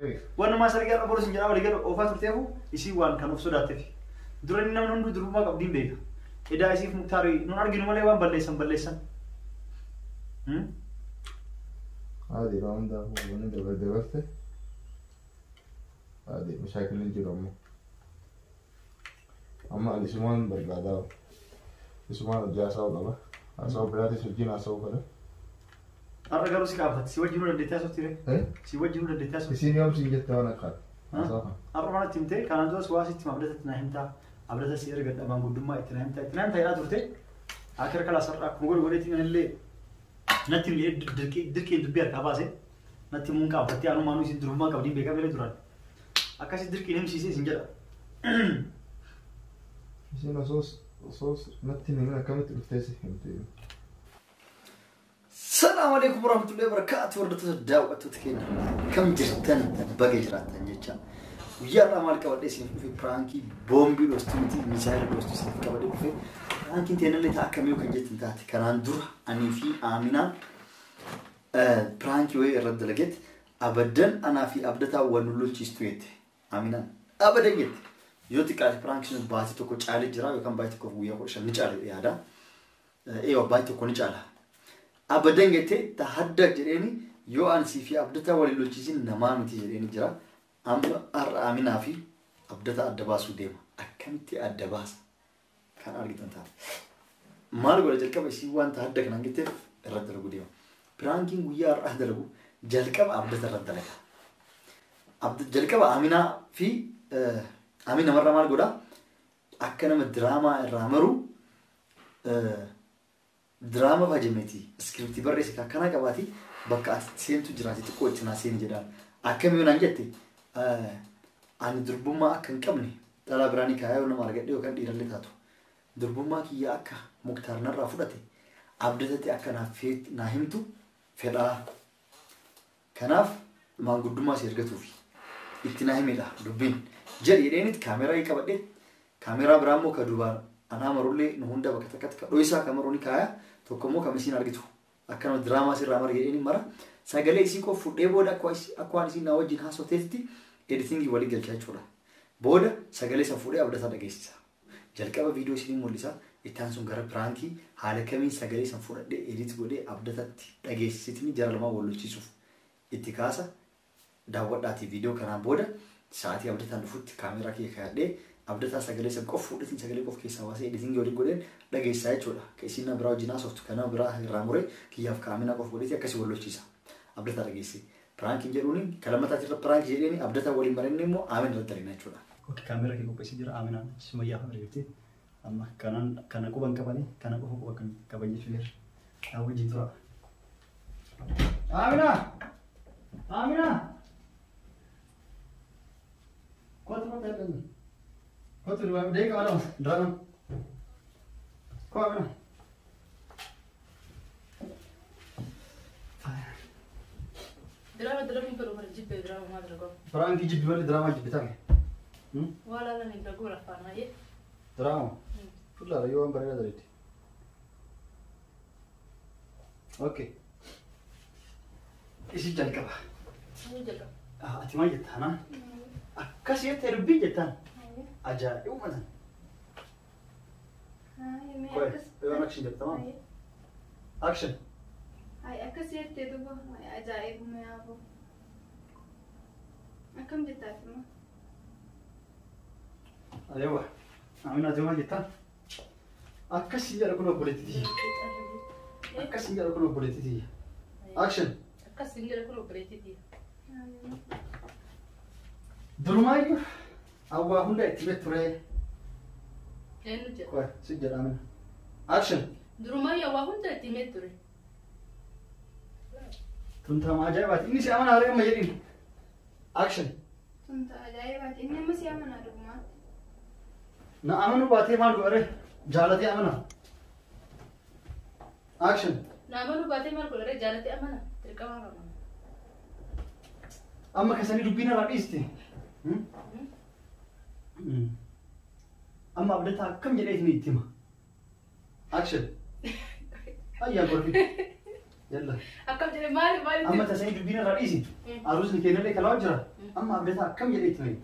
Wanumaa sargii har'a boru sin jedhaa walii galu oofaa turteefu isii waan kan of sodaatteef. Dura inni namni hunduu durbummaa qabdiin beeka. Edaa isiif Muktaari nun arginu malee waan balleessan balleessan. Haadhi yeroo hundaafuu wanni dabarte dabarte. Haadhi mashaakilli jiru ammoo. Amma ani isumaan barbaadaa. Isumaan hojii haasa'uu qaba. Haasa'uu biraatis wajjin haasa'uu qaba. Har'a garuu si qaanfatti. Si wajjinuu dandeettee haasofti ree? Si wajjinuu dandeettee haasofti? Isiin yoom siin jette waan akka haasa'uu kana? Har'a manatti himtee kanaan duras waa sitti hima abdata itti naa himtaa. Abdata si ergadha maanguddummaa itti naa himtaa itti naa himtaa jedhaa turte. Akira kalaas har'a akkuma godhu godheetiin anillee natti himi jedhee dirqii dirqiin dubbii harkaa baase. Natti himuun qaanfattee anumaanuu isin durummaa qabdiin beekamee duraan. Akkasi dirqiin himsiisee isin jedha. Isiin osoo natti hin himin akkamitti dhuftee si himte? Salaam alaikum warahmatullahi wabarakatuh hordoftoota daawwattoota keenya kam jirtan baga jiraattan jecha guyyaa har'aa maal qabadhee isiniif dhufe piraankii boombii dhoostu miti misaayila dhoostu isiniif qabadhee dhufe piraankiin teenallee ta'a akkamii kan jettan taate kanaan dura anii fi Aaminaan piraankii wayii irratti dalagetti abaddan anaa fi abdataa wal nu lolchiistu jette Aaminaan abadan jette yoo xiqqaate piraankii sun baatii tokko caalee jira yookaan baatii tokkoof guyyaa 15 ni caale yaada eewa baatii tokko ni caala Abadan jette ta hadda jedheeni yoo an sii fi Abdataa wal hin lolchiisin namaa miti jedheeni jira. Amma har'a Aminaa fi Abdataa adda baasuu deema. Akkamitti adda baasa? Kan argitan ta'a. Maal godha jalqaba isii waan ta hadda kanaan jetteef irratti dalagu deema. Piraankiin guyyaa har'aa dalagu jalqaba Abdata irratti dalaga. Jalqaba Aminaa fi Amin namarraa maal godha? Akka nama diraamaa irraa maru Diraama faje miti iskiriptii barreesse ka akkanaa qabaati bakka ati itti seentu jiraati xiqqoo itti naa seeni jedhaan. Akkami yoo naan jette ani durbummaa akka hin qabne dhalaa biraa ni kaayaa yoo nama argadhe yookaan dhiirallee taatu. Durbummaa kiyya akka Muktaar narraa fudhate abdatatti akka naa himtu fedhaa. Kanaaf maanguddummaa si ergatuufi itti naa himidha dubbiin jedhi jedheenit kaameraa qabadhe kaameraa biraa immoo ka duubaan anaa marullee nu hunda bakka takkatti ka dhoysaa ka maru ni kaaya tokko immoo kam isiin argitu akka nama diraamaa sirraa mara jedheen mara sagalee isii qof fudhee booda akka waan isiin naa wajjin haasofteetti editingii walii galchaa jechuudha. Booda sagalee san fuudhee abdataa dhageessisa. Jalqaba viidiyoo isinii mul'isa itti aansuun gara piraankii haala kamiin sagalee san fudhadhee edit godhee abdatatti dhageessisitni jara lamaan wal lolchiisuuf itti kaasa daawwadhaatii viidiyoo kanaan booda sa'aatii abdataan dhufutti kaameeraa kiyya kaayadhee abdataa sagalee san qof fuudhetiin sagalee qof keessaa baasee editingii waliin godheen dhageessaa jechuudha. Ka isiin nama biraa wajjin haasoftu kan nama biraa irraa muree kiyyaaf kaameeraa qof godheeti akkasii wal lolchiisa. Abdataa dhageessee. Piraankiin jedhuuni kan lammataati irra piraankii jedheeni abdataa waliin marinne immoo aamin irratti dalagna jechuudha. Ok kaameera kee qopheessee jira aaminaan sumayyaa fa argite amma kanan kana quba hin qabani kana qofa quba kan qaban jechuu jira. Naa wajjin tura. Aaminaa! Aaminaa! Kottu kottu jedhan. Kottu daqiiqaa lama diraamaan. Koo Aaminaa. Diraama diraama fedhu kana jibbee diraama maa dalagaa. Piraankii jibbi malee diraamaa jibbitame. Waa laalan hin dalagu laffaan hayyee. Diraama. Fullaara yoo waan bareedaa dalagde. Okay. Isi jalqaba. Isi jalqaba. Ati maal jetta anaan? Akkas jettee dubbii jettaan. Ajaa'ibuma tan. Qoy, yoon action jetta maa? Action. Ay akkas jettee duba ay ajaa'ibuma yaaboo. Akkam jetta ati immoo? Ayewa. Amina ati maal jettaan? Akkas jedha kun obboleettii tiyya. Akkas jedha kun obboleettii tiyya. Action. Akkas hin jedha kun obboleettii tiyya. Durumaayyuu awwaa hunda itti hime turee. Eenyu jedha? Qoy si jedha Amina. Action. Durumaayyuu awwaa hunda itti himee ture. Tun tama ajaa'ibaati. Inni si amanaa ree amma jedhiin. Action. Tun ta ajaa'ibaati. Inni amma si amanaa dhugumaatti. Na amanuu baatee maal godha ree? Jaalatee amana. Action. Na amanuu baatee maal godha ree? Jaalatee amana. Dirqama amana. Amma kasanii dubbii narraa dhiiste. Amma abdataa akkam jedhee isin itti hima. Action. Ayyaa gorfi. Yalla. Akkam jedhee maali maali? Amma tasanii dubbii narraa dhiisi. Aruusni keenyallee kalaa jira. Amma Abdataa akkam jedhee itti hime?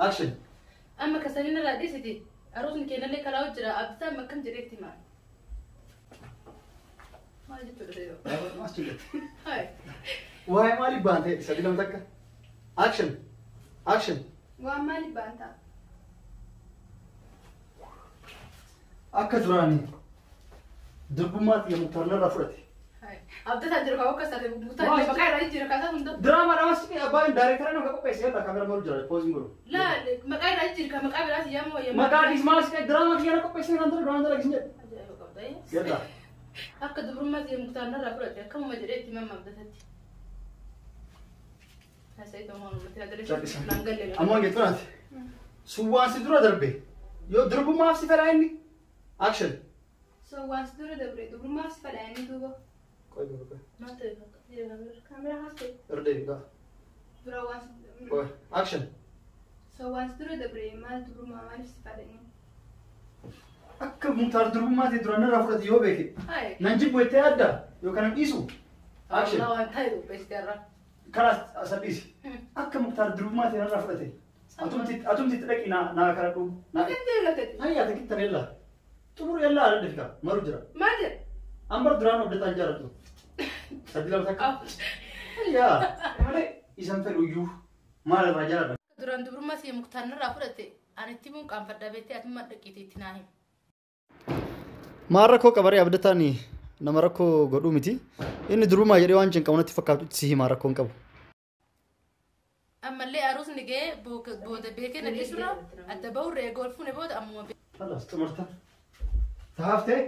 Action. Amma kasanii irraa dhiisiti. Aruusni keenyallee kalaa jira. Abdataa amma akkam jedhee itti hima? Maal jechuudha yoo? Maas jette. Hai. Waa'ee maalii baantee 3 2 1. Action. Action. Waan maaliif baantaa? Akka duraanii durbummaa xiyya Muktaar narraa fudhate. Hai. Abdataa jira kaawwa kasaate Muktaar maqaa irraa jira kaasaa hunda. Diraamaa dhamas abbaan daayirektara nama qopheesse yalla kaamera malu jira pooziin godhu. Laa maqaa irraa jira ka maqaa biraas yaama wayya. Maqaa dhiismaas diraamaa kiyya na qopheesse naan dura duraan dalagisin jedhe. Ajaa'iba qabda. Yalla. Akka dubrummaa xiyya Muktaar narraa fudhate akkamuma jedhee itti himama Abdatatti. Ammoo jettu naati. Sun waan si dura darbe yoo durbummaaf si fedhaa inni. Action. So waan si dura dabre dubrummaaf si fedhaa inni duuba. Qoy qoy. Maal ta'e fakkaata? Kaameraa haasa'e. Irra deebi. Dura waan si. Qoy. Action. So waan si dura dabre maal dubrummaa maaliif si fedha inni? Akka Muktaar durbummaa ta'e duraan narraa fudhate yoo beeke. Nan jibbu jettee adda yookaan nan dhiisu. Action. Waan ta'e qopheessite irraa. Karaa asan dhiisi. Akka Muktaar durbummaa ta'e narraa fudhate. Atumti itti dhaqi naa kadhadhu. Hayyaa takittan yalla. Xumuru yalla adda fika maru jira. Maal jedhe? Ambar duraan Abdataa hin jaallattu. 3 2 1. Hayyaa malee isan fedhu iyyuu maal irraa jaalladha? Duraan dubrummaa si'a Muktaar narraa fudhate ani itti himuun qaanfadhaa beektee atummaa dhaqiitee itti naa himi. Maal rakkoo qabaree Abdataan nama rakkoo godhuu miti. Inni durumaa jedhee waan cinqamu natti fakkaatu si himaa rakkoon qabu. Ammallee aruusni ga'ee booda beekee na dhiisurra adda bahurra eega ol fuune booda ammuma beekee. Halas xumurta. Taaftee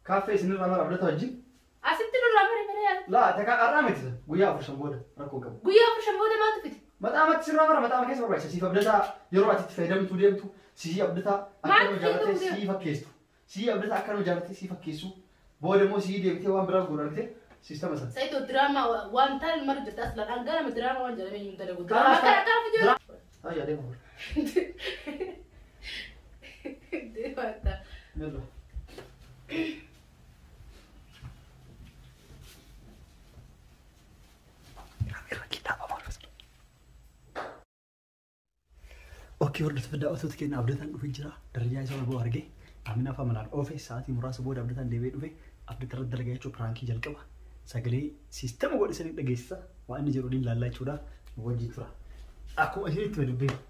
kaaffee isinirraa mara Abdataa wajjin. Asitti nurraa mara malee yaala. Laa takaa har'aa miti guyyaa 4-5 booda rakkoo qabu. Guyyaa 4-5 booda maaltu fide? Maxaamatti sirraa mara maxaama keessa barbaachisa. Siif Abdataa yeroo ati itti fayyadamtu deemtu sii Abdataa akka nama jaalattee sii fakkeessu. Sii Abdataa akka nama jaalattee sii fakkeessu. Booda immoo sii deebitee waan biraa godhu argite siistama sana. Saayitoo diraamaa waan taane maru jirta aslaan hanganama diraamaa waan jedhamee hin dalagu. Diraamaa kana akkana fidee. Ayyaa deema. Deema ta'a. Yalla. Okkii hordoftoota daawwattoota keenya Abdataan dhufee jira. Darajaa isaa ol ba'u argee Aminaa fi Amalaan oofe sa'aatii muraasa booda Abdataan deebi'ee dhufe Abdata irratti dalagaa jechuun piraankii jalqaba. Sagalee siistama godhe sanii dhageessisa. Waan inni jedhu waliin laallaa jechuudha. Wajjin tura. Akkuma isinitti dubbiin.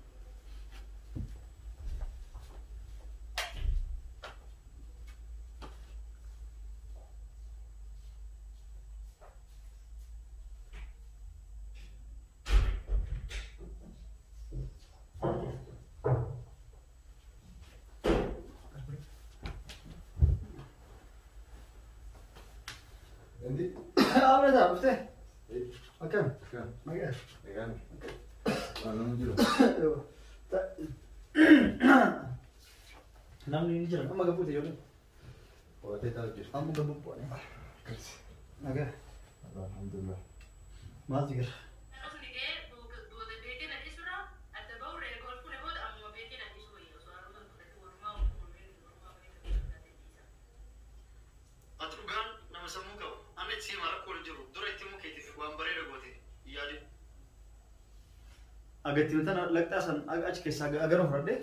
Indi? Abdataa dhuftee? Akkam? Akkam. Nagaa. Nagaan. Waan nama jiru. Namni ni jira. Amma gabbuu ta'e ijoolleen. Qo'atee taa'u jira. Amma gabbuu bu'anii. Akkas. Nagaa. Alhamdulillah. Maaltu jira? Aruusni ga'ee booda beekee na dhiisurra adda bahurra eega ol fuune booda ammuma beekee na dhiisu wayya osoo aruusa fudhatee walumaa waliin Ati dhugaan nama sammuu qabu. Ani itti hima rakkoo hin jiru. Dura itti himuu keetiif waan bareeda goote yaadin. Agatti tana laqxaa san achi keessaa agara fudhadhee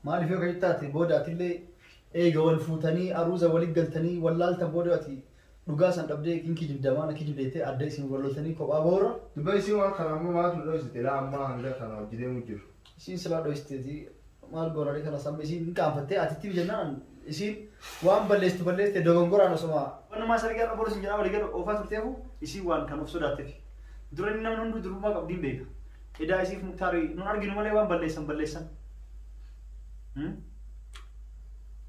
maaliif yoo kan taate booda atillee eega wal fuutanii aruuza walitti galtanii wallaaltan booda ati dhugaa san dhabdee kin kijibda maana kijibdeetee adda isin wal loltanii kophaa boora. Dubba isii waan kana ammoo maaltu dhoksite laa ammaa hanga kana hojii deemu jiru. Isiin silaa dho'isteeti maal goonanii kana samma isiin hin qaanfattee atitti jennaan isiin waan balleessitu balleessite dogongoraan osoma. Wanumaa sargii har'a boru isin jedhaa walii galu oofaa turteefu isiin waan kan of sodaatteef. Dura inni namni hunduu durbummaa qabdiin beeka. Edaa isiif Muktaarii nun arginu malee waan balleessan balleessan.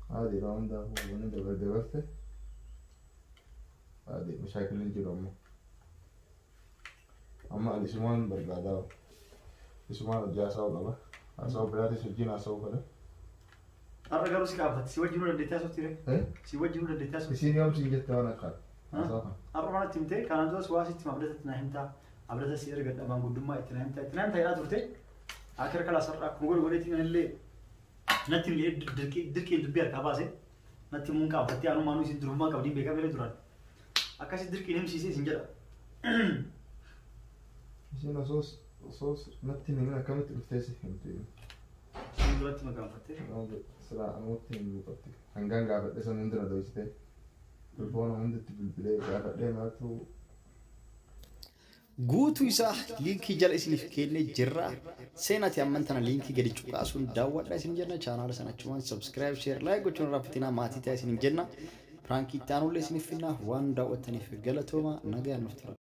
Haadhi yeroo hundaa wanni dabar dabarte. Haadhi mashaakilli jiru ammoo. Amma ani isumaan barbaadaa. Isumaan hojii haasa'uu qaba. Haasa'uu biraatis hojiin haasa'uu fedha. Har'a garuu si qaanfatti. Si wajjinuu dandeettii haasofti ree? Si wajjinuu dandeettii haasofti. Isiin yoom siin jette waan akka haasa'uu kana? Har'a waan itti himtee kanaan duras waa sitti hima Abdatatti naa himtaa. Abdata si erga dhabaan guddummaa itti naa himtaa itti naa himtaa jedhaa turte. Akka kalaas har'a akkuma godhu godheetiin anillee natti illee dirqiin dubbii harkaa baase natti himuun qaanfattee anumaanuu isin durummaa qabdiin beekaa malee duraan. Akkasi dirqiin himsiisee isin jedha. Isiin osoos Osoo natti hin himin akkamitti dhuftee si himte? Sun duratti magaanfattee? Silaa anumatti himuu qabdi. Hangaan gaafadhe san hunda na dhoksite. Bilboona hundatti bilbilee gaafadhee maaltu Guutuu isaa liinkii jala isiniif kennee jirra. Seenati amman tana liinkii gadi cuqaasuun daawwadha isin jenna. Chaanaala sana achumaan subscribe, share, like gochuun irraanfatinaa maatii ta'aa isin jenna. Piraankii itti aanullee isiniif finna waan daawwattaniif galatooma nagaan nuuf tura.